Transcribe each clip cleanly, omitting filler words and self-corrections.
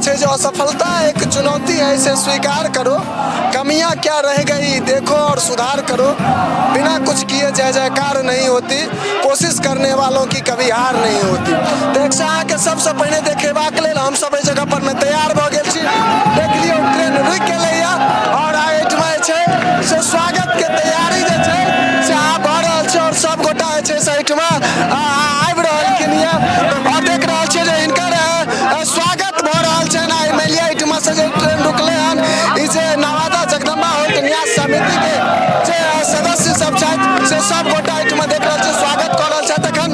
छै जे असफलता एक चुनौती है इसे स्वीकार करो, कमियां क्या रह गई देखो और सुधार करो, बिना कुछ किए जय जयकार नहीं होती, कोशिश करने वालों की कभी हार नहीं होती। तऽ एक अहाँके सबसँ पहिने देखेबाक लेल हमसब एहि जगह पर मे तैयार भऽ गेल छी। देख लियौ, ट्रेन रुकि गेलैया आओर आइ एहिठमा जे छै से स्वागत के तैयारी जे छै से आब भऽ रहल छै आओर सब गोटा जे छै से एहिठमा आबि रहलखिन यऽ आओर देख रहल छियै जे हिनकर स्वागत भऽ रहल छनि। आइ मानि लिअ एहिठमा से जे ट्रेन रुकलै हन, ई जे नवादा जगदम्बा होल्ट न्यास समिति के जे सदस्य सब छथि से सब गोटा एहिठमा देख रहल छियै स्वागत कऽ रहल छथि। एखन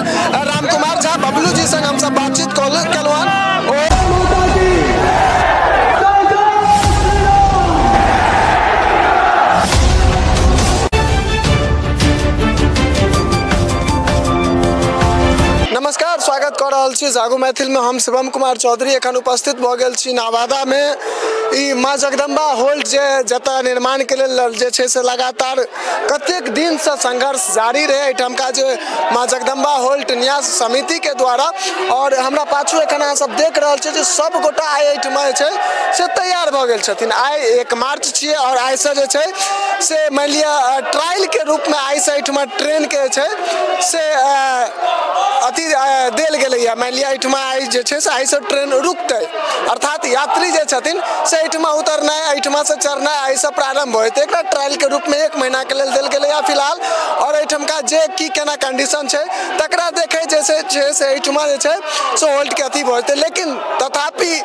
राम कुमार झा बबलू जी संग हमसब बातचीत केलहुँ हन। ओ नमस्कार, स्वागत कऽ रहल छी जागू मैथिल में। हम शिवम कुमार चौधरी एखन उपस्थित भऽ गेल छी नवादा में। ई माँ जगदम्बा होल्ट जे जतऽ निर्माण के लेल जे छै से लगातार कतेक दिनसँ संघर्ष जारी रहै एहिठामका जे माँ जगदम्बा होल्ट न्यास समिति के द्वारा, और हमरा पाछू एखन अहाँ सब देख रहल छी जे सब गोटा आइ एहिठमा जे छै से तैयार भऽ गेल छथिन। आइ 1 मार्च छियै और आइसँ जे छै से मानि लिअ ट्रायलके रूपमे आइसँ एहिठमा ट्रेनके जे छै से अथी देल गेलैए। मानि लिअ एहिठमा आइ जे छै से आइसँ ट्रेन रुकतै, अर्थात यात्री जे छथिन से एहिठमा उतरनाइ, एहिठमासँ चढ़नाइ आइसँ प्रारम्भ होयतै। एकरा ट्रायलके रूपमे 1 महीनाके लेल देल गेलैए फिलहाल, आओर एहिठमका जे की केना कंडीशन छै तकरा देखै जे छै से एहिठमा जे छै से होल्टके अथी भऽ जेतै। लेकिन तथापि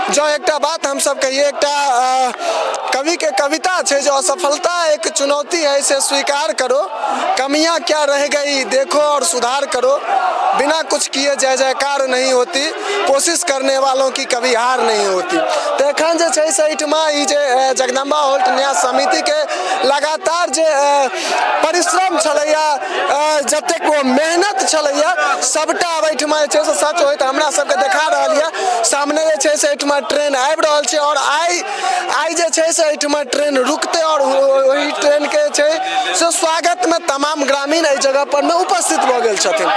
जँ एकटा बात हमसब कहियै, एकटा कविके कविता छै जे असफलता एक चुनौती है इसे स्वीकार करो, कमियां क्या रह गई देखो और सुधार करो, बिना कुछ किए जय जयकार नहीं होती, कोशिश करने वालों की कभी हार नहीं होती। तऽ एखन जे छै से एहिठमा ई जे जगदम्बा होल्ट न्यास समितिके लगातार जे परिश्रम छलैया, जतेक ओ मेहनत छलैया, सबटा आब एहिठमा जे छै से सच होइत हमरा सबके देखा रहल यऽ। सामने जे छै से एहिठमा ट्रेन आबि रहल छै और आइ जे छै से एहिठमा ट्रेन रुकतै और ओहि ट्रेनके जे छै से स्वागतमे तमाम ग्रामीण एहि जगह पर मे उपस्थित भऽ गेल छथिन।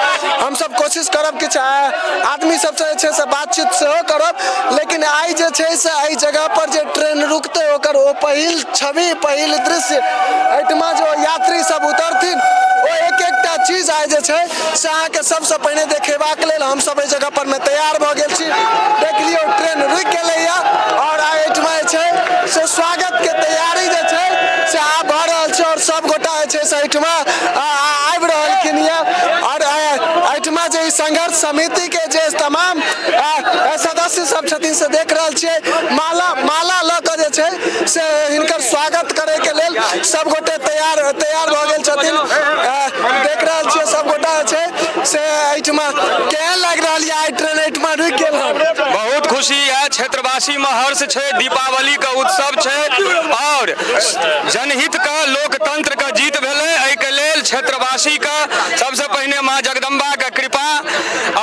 हमसब कोशिश करब किछु आदमी सबसँ जे छै से बातचीत सेहो करब, लेकिन आइ जे छै से एहि जगह पर जे ट्रेन रुकतै ओकर ओ पहिल छवि, पहिल दृश्य, एहिठमा जो यात्री सब उतरथिन ओ एक एकटा चीज आइ जे छै से अहाँके सबसँ पहिने देखेबाक लेल हमसब एहि जगह पर मे तैयार भऽ गेल छी। देख लियौ, ट्रेन रुकि गेलैया आओर आइ एहिठमा जे छै से स्वागत के तैयारी जे छै से आब भऽ रहल छै आओर सब गोटा जे छै से एहिठमा आबि रहलखिन यऽ। आओर एहिठमा जे ई संघर्ष समिति के जे तमाम सदस्य सब छथिन से देख रहल छियै माला माला लऽ कऽ जे छै से हिनकर स्वागत करे के लेल सब गोटे तैयार तैयार भऽ गेल छथिन। देख रहल छियै सब गोटा जे छै से एहिठमा। केहन लागि रहल यऽ आइ ट्रेन एहिठमा रुकि गेल हन? बहुत खुशी है, क्षेत्रवासी में हर्ष छै, दीपावली के उत्सव छै और जनहित के लोकतंत्र के जीत भेलै। एहिके लेल क्षेत्रवासी के सबसे पहिने माँ जगदम्बा के कृपा,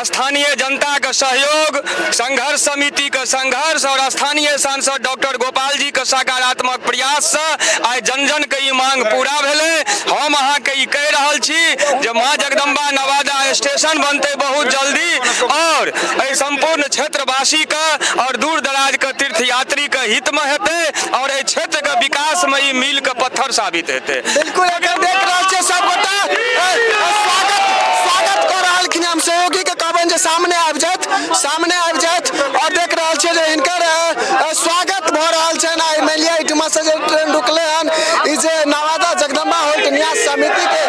स्थानीय जनता के सहयोग, संघर्ष समिति के संघर्ष और स्थानीय सांसद डॉक्टर गोपाल जी के सकारात्मक प्रयास से आइ जन जन के ई मांग पूरा भेलै। हम अहाँके ई कहि रहल छी जे माँ जगदम्बा नवादा स्टेशन बनतै बहुत जल्दी और एहि सम्पूर्ण क्षेत्रवासी के और दूर दराज के तीर्थयात्री के हित में हेतै और एहि क्षेत्र के विकास में ई मील के पत्थर साबित हेतै। बिल्कुल, एखन देख रहल छियै सब गोटा स्वागत स्वागत कऽ रहलखिन। हम सहयोगी के कहबनि जे सामने आबि जाथि, सामने आबि जाथि। और देख रहल छियै जे हिनकर स्वागत भऽ रहल छनि। आइ मानि लिअ एहिठमा से जे ट्रेन रुकलै हन, ई जे नवादा जगदम्बा होल्ट न्यास समिति के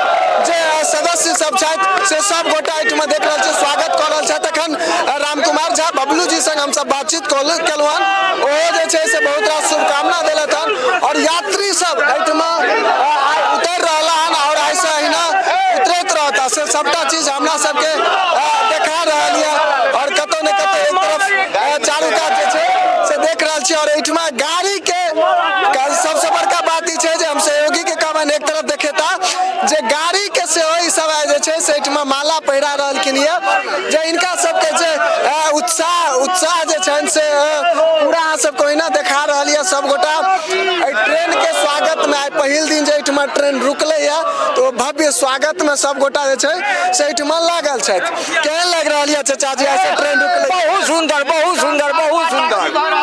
जे सदस्य सब छथि से सब गोटा एहिठमा देख रहल छियै स्वागत कऽ रहल छथि। एखन राम कुमार झा बबलू जी संग हमसब बातचीत केलहुँ हन, ओहो जे छै से बहुत रास शुभकामना देलथि हन। और यात्री सब एहिठमा उतरि रहला हन और आइसँ अहिना उतरैत रहता, से सबटा चीज हमरा सबके देखा रहल यऽ। और कतौ ने कतौ एक तरफ चारू कात जे छै से देख रहल छी। और एहिठमा गाड़ी के सबसँ बड़का बात ई छै जे हम सहयोगी के कहबनि एक तरफ देखेता जे गाड़ी के सेहो ई सब जे छै से एहिठमा माला पहिरा रहलखिन यऽ, जे हिनका सबके जे उत्साह उत्साह जे छनि से पूरा अहाँ सबके ओहिना देखा रहल यऽ। सब गोटा एहि ट्रेन के स्वागत में आइ पहिल दिन जे एहिठमा ट्रेन रुकलै यऽ तऽ ओ भव्य स्वागत में सब गोटा जे छै से एहिठमा लागल छथि। केहन लागि रहल यऽ चचा जी आइ से ट्रेन रुकलै? बहुत सुंदर, बहुत सुंदर, बहुत सुंदर।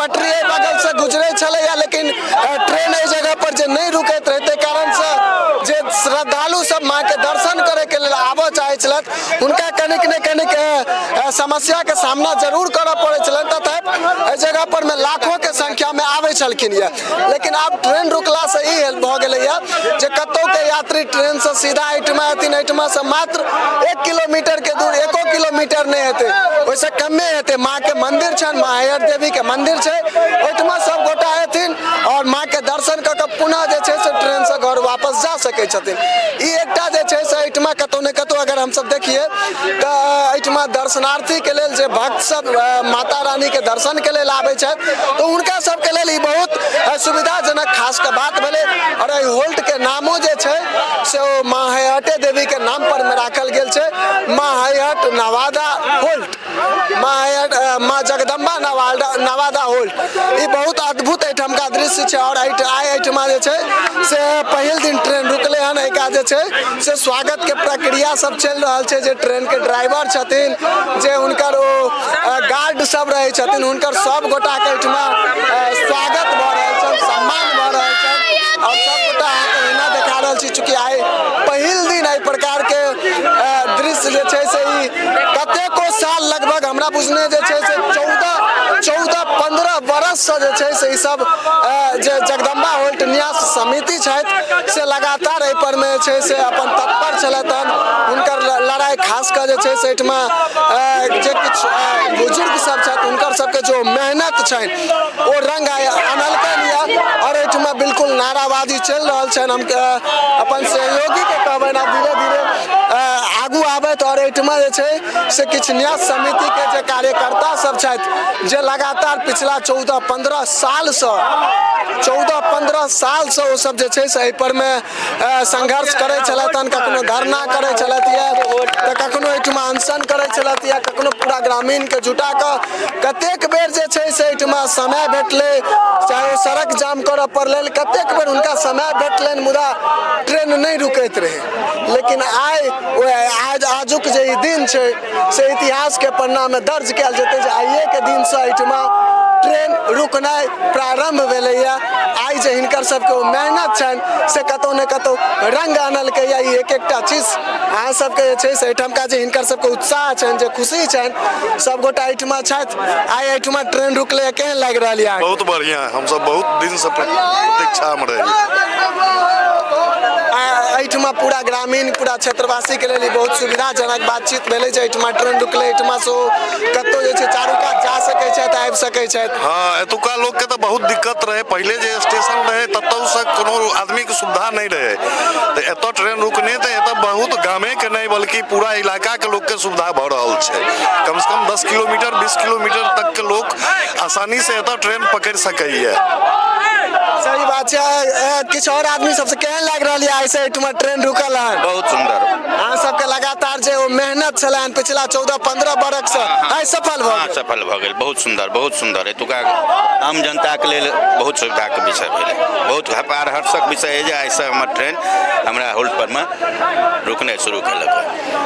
पटरी एहि बगलसँ गुजरै छलैए, लेकिन ट्रेन एहि जगह पर जे नहि रुकैत रहै, ताहि कारणसँ जे श्रद्धालु सब माँके दर्शन करैके लेल आबऽ चाहै छलथि हुनका कनिक ने कनिक समस्याके सामना जरूर करऽ पड़ै छलनि। तथापि एहि जगह पर मे लाखोके संख्यामे आबै छलखिन यऽ। लेकिन आब ट्रेन रुकलासँ ई हेल्प भऽ गेलैए जे कतौके यात्री ट्रेनसँ सीधा एहिठमा एथिन, एहिठमासँ मात्र 1 किलोमीटरके दूर, 1 किलोमीटर नहि हेतै, ओहिसँ कमे हेतै, माँके मन्दिर छनि, माँ हरिहर देवीके मन्दिर छै, ओहिठमा सब गोटा एथिन आओर माँके दर्शन कऽ कऽ पुनः जे छै से ट्रेनसँ घर वापस जा सकै छथिन। ई एकटा जे छै से एहिठमा कतौ ने कतौ अगर हमसब देखियै तऽ एहिठमा दर्शनार्थीके लेल जे भक्त सब माता रानीके दर्शनके लेल आबै छथि तऽ हुनका सबके लेल ई बहुत सुविधाजनक खास कऽ बात भेलै। आओर एहि होल्टके नामो जे छै से ओ माँ हयहटे देवीके नाम पर मे राखल गेल छै, माँ हयहट नवादा होल्ट, माँ हयहट माँ जगदम्बा नवादा नवादा होल्ट। ई बहुत अद्भुत एहिठामका दृश्य छै। आओर आइ एहिठमा जे छै से पहिल दिन ट्रेन रुकलै हन, एहिका जे छै से स्वागतके प्रक्रिया सब चलि रहल छै। जे ट्रेनके ड्राइवर छथिन, जे हुनकर ओ गार्ड सब रहै छथिन, हुनकर सब गोटाके एहिठमा स्वागत भऽ रहल छनि, सम्मान भऽ रहल छनि। आओर सब गोटा अहाँके एहिना देखा रहल छी, चूँकि आइ पहिल दिन एहि प्रकारके दृश्य जे छै से ई कतेको साल लगभग हमरा बुझने जे छै से 14-15 बरससँ जे छै से ई सब जे जगदम्बा होल्ट न्यास समिति छथि से लगातार एहि पर मे छै से अपन तत्पर छलथि हन। हुनकर लड़ाइ खास कऽ जे छै से एहिठमा जे किछु बुजुर्ग सब छथि हुनकर सबके जो मेहनत छनि ओ रंग आइ अनलकनि यऽ आओर एहिठमा बिल्कुल नाराबाजी चलि रहल छनि। हम अपन सहयोगीके कहबनि आब धीरे धीरे आगू आबथि आओर एहिठमा जे छै से किछु न्यास समितिके जे कार्यकर्ता सब छथि जे लगातार पिछला 14-15 सालसँ 14-15 सालसँ ओ सब जे छै से एहि पर मे संघर्ष करै छलथि हन, कखनो धरना करै छलथि यऽ तऽ कखनो एहिठमा अनशन करै छलथि यऽ, कखनो पूरा ग्रामीणके जुटा कऽ कतेक बेर जे छै से एहिठमा समय भेटलै, चाहे ओ सड़क जाम करऽ पड़लै, कतेक बेर हुनका समय भेटलनि, मुदा ट्रेन नहि रुकैत रहै। लेकिन आइ ओ आजुक जे ई दिन छै से इतिहासके पन्नामे दर्ज कयल जेतै जे आइएके दिनसँ एहिठमा ट्रेन रुकनाइ प्रारम्भ भेलैए। आइ जे हिनकर सबके ओ मेहनत छनि से कतौ ने कतौ रंग आनलकैए। ई एक एकटा चीज अहाँ सबके जे छै से एहिठामका जे हिनकर सबके उत्साह छनि, जे खुशी छनि, सब गोटा एहिठमा छथि। आइ एहिठमा ट्रेन रुकलैए, केहन लागि रहल यऽ? बहुत बढ़िया, हमसब बहुत दिनसँ प्रतीक्षामे रही। एहिठमा पूरा ग्रामीण पूरा क्षेत्रवासीके लेल ई बहुत सुविधाजनक बातचीत भेलै जे एहिठमा ट्रेन रुकलै, एहिठमा से ओ कतहु जे छै चारू कात जा सकै छथि, आबि सकै छथि। हँ, एतुका लोकके तऽ बहुत दिक्कत रहै, पहिले जे स्टेशन रहै ततहुसँ कोनो आदमीके सुविधा नहि रहै, तऽ एतऽ ट्रेन रुकने तऽ एतऽ बहुत गामेके नहि बल्कि पूरा इलाकाके लोकके सुविधा भऽ रहल छै। कमसँ कम 10 किलोमीटर 20 किलोमीटर तकके लोक आसानीसँ एतऽ ट्रेन पकड़ि सकैए। सही बात छै। किछु आओर आदमी सबसँ केहन लागि रहल यऽ आइसँ एहिठमा ट्रेन रुकल हन? बहुत सुन्दर। अहाँ सबके लगातार जे ओ मेहनत छलै हन पिछला 14-15 बरखसँ आइ सफल भऽ गेल। सफल भऽ गेल, बहुत सुन्दर, बहुत सुन्दर। एतुका आम जनताके लेल बहुत सुविधाके विषय भेलै, बहुत अपार हर्षक विषय है जे आइसँ हमर ट्रेन हमरा होल्ट पर मे रुकनाइ शुरू केलक।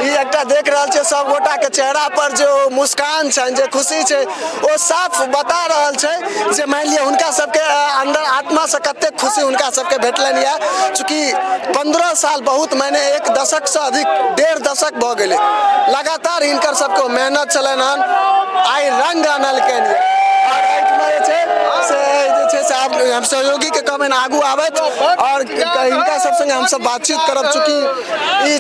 ई एकटा देख रहल छियै सब गोटा के चेहरा पर जो मुस्कान छनि, जे खुशी छै, ओ साफ बता रहल छै जे मानि लिअ हुनका सबके अंदर आत्मा से कतेक खुशी हुनका सबके भेटलनि यऽ। चूँकि 15 साल बहुत माने 1 दशक से अधिक 1.5 दशक भऽ गेलै लगातार हिनकर सबके मेहनत छलनि हन, आइ रंग आनलकनि यऽ। आओर एहिठमा जे छै से जे छै से आब हम सहयोगीके कहबनि आगू आबथि आओर हिनका सब संगे हमसब बातचीत करब। चूँकि ई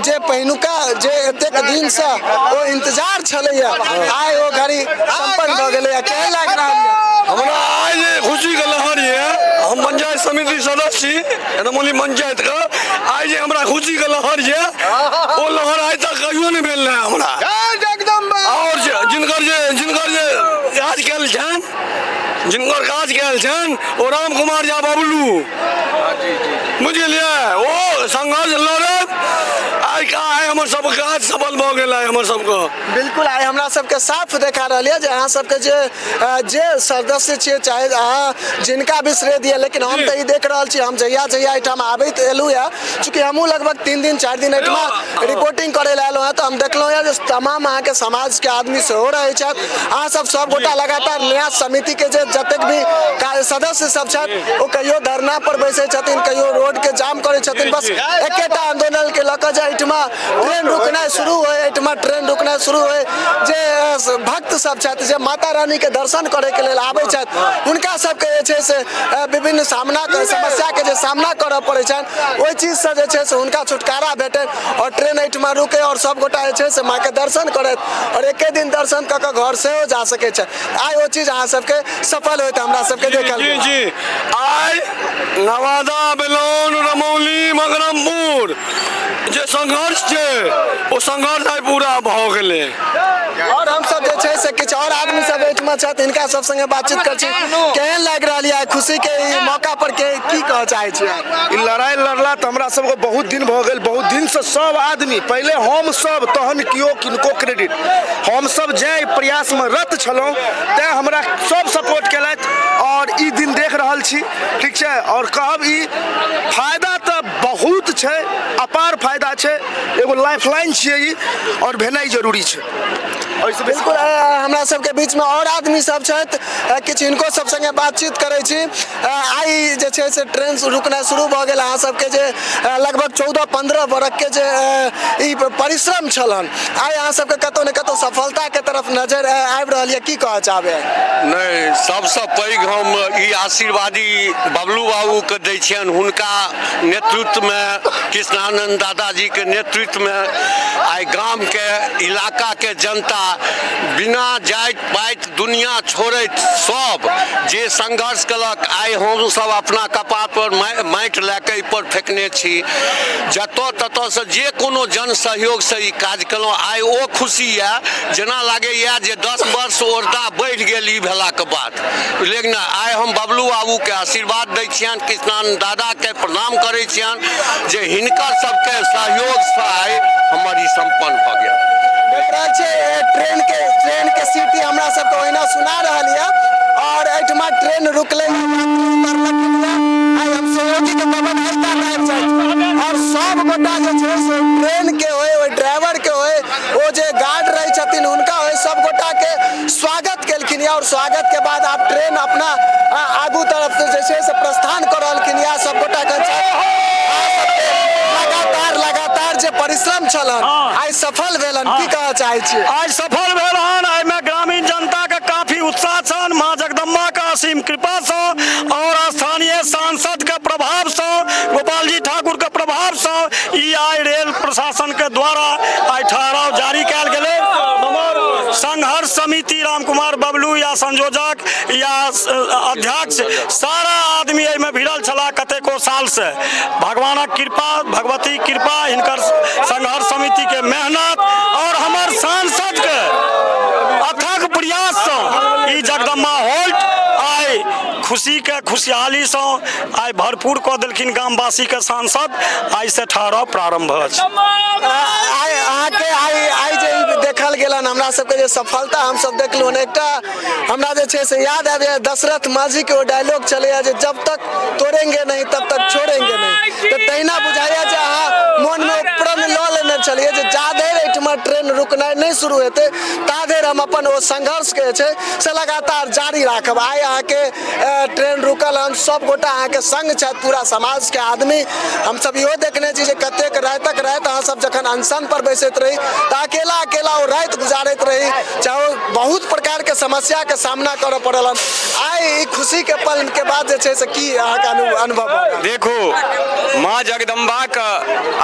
जे पहिनुका जे एतेक दिनसँ ओ इंतजार छलैया आइ ओ घड़ी सम्पन्न भऽ गेलैया, केहन लागि रहल यऽ? हमरा आइ जे खुशीके लहर यऽ, हम पंचायत समिति सदस्य छी रमौली पंचायतके, आइ जे हमरा खुशीके लहर यऽ ओ लहर आइ तक कहियो नहि भेल रहै हमरा। आओर जिनकर जे काज कयल छनि, जिनकर काज कयल छनि ओ राम कुमार झा बबलू, बुझि गेलियै, ओ संघर्ष लड़ैत आइ आइ आइ हमर सबके काज सफल भऽ गेल आइ हमर सबके। बिल्कुल, आइ हमरा सबके साफ देखा रहल यऽ जे अहाँ सबके जे सदस्य छियै, चाहे अहाँ जिनका भी श्रेय दिअ, लेकिन हम तऽ ई देख रहल छी, हम जहिया जहिया एहिठाम आबैत एलहुँ यऽ, चूँकि हमहूँ लगभग 3 दिन 4 दिन एहिठमा रिपोर्टिंग करै लए एलहुँ हँ, तऽ हम देखलहुँ यऽ जे तमाम अहाँके समाजके आदमी सेहो रहै छथि। अहाँ सब गोटा लगातार न्यास समितिके जे जतेक भी सदस्य सब छथि, ओ कहियो धरना पर बैसै छथिन, कहियो रोडके जाम करै छथिन, बस एकेटा आंदोलन के लऽ कऽ जे एहिठमा ट्रेन रुकनाइ शुरू होय, एहिठमा ट्रेन रुकनाइ शुरू होय, जे भक्त सब छथि, जे माता रानी के दर्शन करे के लेल आबै छथि, हुनका सबके जे छै से विभिन्न सामना समस्या के जे सामना करऽ पड़ै छनि, ओहि चीजसँ जे छै से हुनका छुटकारा भेटनि आओर ट्रेन एहिठमा रुकै आओर सब गोटा जे छै से माँ के दर्शन करथि आओर एके दिन दर्शन कऽ कऽ घर सेहो जा सकै छथि। आइ ओ चीज अहाँ सबके सफल होइत हमरा सबके देखल जी गेल। जी, आइ नवादा, बेलौन, रमौली, मगरमपुर जे संघर्ष छै ओ संघर्ष आइ पूरा भऽ गेलै। और हम सब जे छै से किछु और आदमी सब एहिठमा छथि, हिनका सब संगे बातचीत कर छी। केहन लागि रहल यऽ खुशी के ई मौका पर, के की कहऽ चाहै छी? ई लड़ाइ लड़ला तऽ हमरा सबके बहुत दिन भऽ गेल, बहुत दिनसँ सब आदमी, पहिले हम सब, तहन केओ किनको क्रेडिट, हम सब जाहि प्रयासमे रत छलहुँ तैँ हमरा सब सपोर्ट केलथि और ई दिन देख रहल छी। ठीक छै, और कहब ई फायदा तऽ बहुत छै, अपार फायदा छै, एगो लाइफ लाइन छियै ई और भेनाइ जरूरी छै। ओहिसँ बेसी बिल्कुल, हमरा सबके बीचमे और आदमी सब छथि, किछु हिनको सब संगे बातचीत करै छी। आइ जे छै से ट्रेन रुकनाइ शुरू भऽ गेल। अहाँ सबके जे लगभग 14-15 बरखके जे ई परिश्रम छलहन, आइ अहाँ सबके कतौ ने कतौ सफलताके तरफ नजर आबि रहल यऽ, की कहऽ चाहबै? नहि, सबसँ पैघ हम ई आशीर्वादी बबलू बाबूके दै छियनि, हुनका नेतृत्वमे, कृष्णानंद दादाजीके नेतृत्वमे आइ गामके इलाकाके जनता बिना जाति पाति दुनिया छोड़ैत सब जे संघर्ष केलक, आइ हमसब अपना कपार पर माटि लए कऽ एहिपर फेकने छी। जतऽ ततऽसँ जे कोनो जन सहयोगसँ ई काज केलहुँ, आइ ओ खुशी यऽ जेना लागैए जे 10 वर्ष औरदा बढ़ि गेल ई भेलाके बाद। लेकिन आइ हम बबलू बाबूके आशीर्वाद दै छियनि, कृष्णानंद दादाके प्रणाम करै छियनि जे हिनकर सबके सहयोगसँ आइ हमर ई सम्पन्न भऽ गेल। देख रहल छियै ट्रेन के सीटी हमरा सबके ओहिना सुना रहल यऽ और एहिठमा ट्रेन रुकलै, आइ हम सहयोगी के पवन हल्का आबि छथि और सब गोटा जे छै से ट्रेन के होय, ओहि ड्राइवर के होय, ओ जे गार्ड रहै छथिन हुनका होय, सब गोटा के स्वागत केलखिन यऽ और स्वागत के बाद आब ट्रेन अपना आगू तरफ से जे छै से प्रस्थान कऽ रहलखिन यऽ। सब गोटा के लगातार लगातार जे परिश्रम छलन आइ सफल भेलन, की कहऽ चाहै छियै? आइ सफल भेल हन। एहिमे ग्रामीण जनता के काफी उत्साह छनि। माँ जगदम्बा के असीम कृपा से और स्थानीय सांसद के प्रभाव से, गोपाल जी ठाकुर के प्रभाव से ई आइ रेल प्रशासन के द्वारा आइ ठहराव जारी कयल गेलै। हमर संघर्ष समिति राम कुमार बबलू या संयोजक या अध्यक्ष सारा आदमी एहिमे भिड़ल छलाह कतेको साल से। भगवानक कृपा, भगवती कृपा, हिनकर संघर्ष समिति के मेहनत और हमर सांसद के अथक प्रयास से ई जगदम्बा होल्ट आइ खुशी के खुशहाली से आइ भरपूर कऽ देलखिन गामवासी के सांसद। आइ से ठहराव प्रारंभ अछि। आइ अहाँके आइ आइ जे ई देखल गेलन, हमरा सबके जे सफलता हमसब देखलहुँ, एकटा हमरा जे छै से याद आबि जाय दशरथ मांझी के ओ डायलॉग छलैया जे जब तक तोड़ेंगे नहीं तब तक छोड़ेंगे नहीं। तऽ तहिना बुझाइया जे अहाँ मोनमे प्रण लऽ लेने छलियै जे जा धरि एहिठमा ट्रेन रुकनाइ नहि शुरू हेतै ता धरि हम अपन ओ संघर्षके जे छै से लगातार जारी राखब। आइ अहाँके ट्रेन रुकल हन, सब गोटा अहाँके संग छथि, पूरा समाजके आदमी। हमसब इहो देखने छी जे कतेक रातिक राति अहाँ सब जखन अनशन पर बैसैत रही तऽ अकेला अकेला ओ राति गुजारैत रही, चाहे ओ बहुत प्रकारके समस्याके सामना करऽ पड़ल हन। आइ ई खुशीके पलके बाद जे छै से की अहाँके अनुभव भऽ रहल? देखू, माँ जगदम्बाके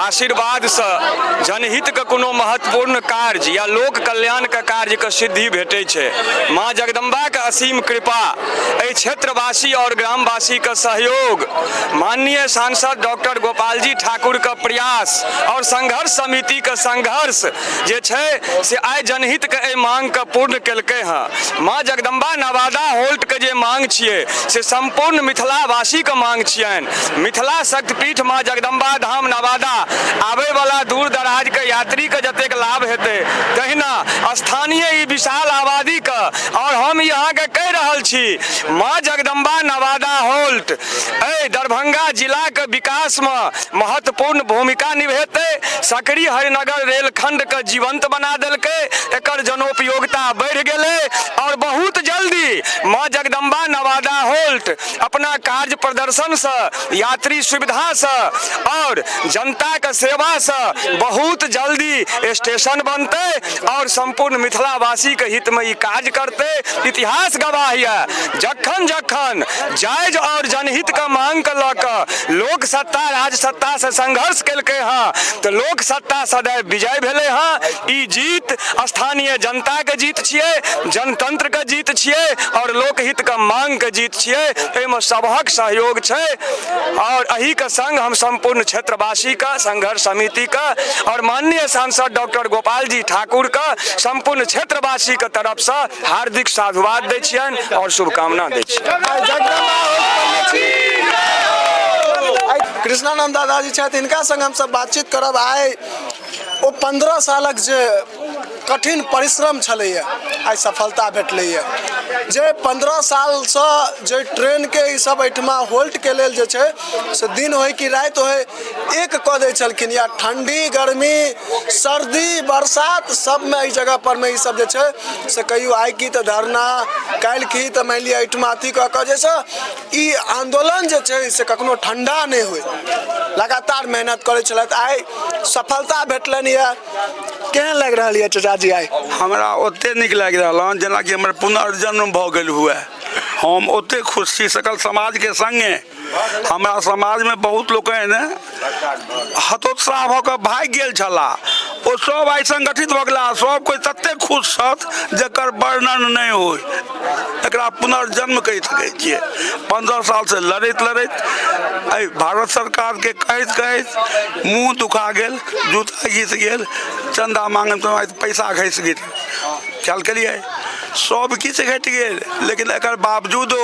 आशीर्वादसँ जनहितके कोनो महत्वपूर्ण कार्य या लोक कल्याणके कार्यके सिद्धि भेटै छै। माँ जगदम्बाके असीम कृपा, एहि क्षेत्रवासी और ग्रामवासीके सहयोग, माननीय सांसद डॉक्टर गोपालजी ठाकुरके प्रयास और संघर्ष समितिके संघर्ष जे छै से आइ जनहितके एहि मांगके पूर्ण केलकै हँ। माँ जगदम्बा नवादा होल्टके जे मांग छियै से सम्पूर्ण मिथिलावासीके मांग छियनि। मिथिला शक्तिपीठ माँ जगदम्बा धाम नवादा आबैवला दूर दराजके यात्रीके जतेक लाभ हेतै तहिना स्थानीय ई विशाल आबादीके, आओर हम ई अहाँके कहि रहल छी माँ जगदम्बा नवादा होल्ट एहि दरभंगा जिलाके विकासमे महत्वपूर्ण भूमिका निभेतै। सकरी हरिनगर रेलखंडके जीवंत बना देलकै, एकर जनोपयोगिता बढ़ि गेलै आओर बहुत जल्दी माँ जगदम्बा नवादा होल्ट अपना कार्य प्रदर्शनसँ, यात्री सुविधासँ आओर जनताके सेवासँ बहुत जल्दी स्टेशन बनतै आओर सम्पूर्ण मिथिलावासीके हितमे ई काज करतै। इतिहास गवाह यऽ, जखन जखन जायज आओर जनहितके मांगके लऽ कऽ लोक सत्ता राज सत्तासँ संघर्ष केलकै हँ तऽ लोक सत्ता सदैव विजय भेलै हँ। ई जीत स्थानीय जनताके जीत छियै, जनतंत्रके जीत छियै आओर लोकहितके मांगके जीत छियै। एहिमे सबहक सहयोग छै आओर एहिके संग हम सम्पूर्ण क्षेत्रवासीके, संघर्ष समितिके आओर माननीय सांसद डॉक्टर गोपाल जी ठाकुरके सम्पूर्ण क्षेत्रवासीके तरफसँ हार्दिक साधुवाद दै छियनि आओर शुभकामना दै छियनि। कृष्णानंद दादाजी छथि, हिनका संग हमसब बातचीत करब। आइ ओ 15 सालक जे कठिन परिश्रम छलैए आइ सफलता भेटलैए। जे 15 सालसँ जे ट्रेनके ई सब एहिठमा होल्टके लेल जे छै से दिन होइ कि राति होइ एक कऽ दै छलखिन, या ठण्डी गर्मी सर्दी बरसात सबमे एहि जगह परमे ई सब जे छै से कहियो आइ की तऽ धरना, काल्हि की तऽ मानि लिअ एहिठमा अथी कऽ कऽ जाहिसँ ई आन्दोलन जे छै से कखनो ठण्डा नहि होइ, लगातार मेहनत करै छलथि। आइ सफलता भेटलनि यऽ, केहन लागि रहल यऽ चाचाजी आइ? हमरा ओते नीक लागि रहल हन जेनाकि हमर पुनर्जन्म भऽ गेल हुए। हम ओते खुश छी सकल समाजके सङ्गे। हमरा समाजमे बहुत लोकनि हतोत्साह भऽ कऽ भागि गेल छलाह, ओ सब आइ संगठित भऽ गेला, सब कोइ ततेक खुश छथि जकर वर्णन नहि होइ। एकरा पुनर्जन्म कहि सकै छियै। 15 सालसँ लड़ैत लड़ैत एहि भारत सरकारके कहैत कहैत मुँह दुखा गेल, जूता घिस गेल, चन्दा मांगैत मांगैत पैसा घसि गेल, ख्याल केलियै सब किछु घटि गेल, लेकिन एकर बावजूदो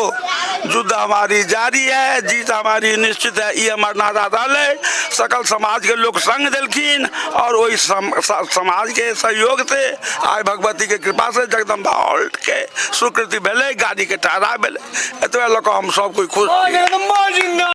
युद्ध हमारी जारी है, जीत हमारी निश्चित है, ई हमर नारा रहलै। सकल समाजके लोक सङ्ग देलखिन आओर ओहि समाजके सहयोग से आइ भगवतीके कृपा से जगदम्बा हॉल्टके स्वीकृति भेलै, गाड़ीके ठहरा भेलै। एतबे लऽ कऽ हम सब कोइ खुश छी।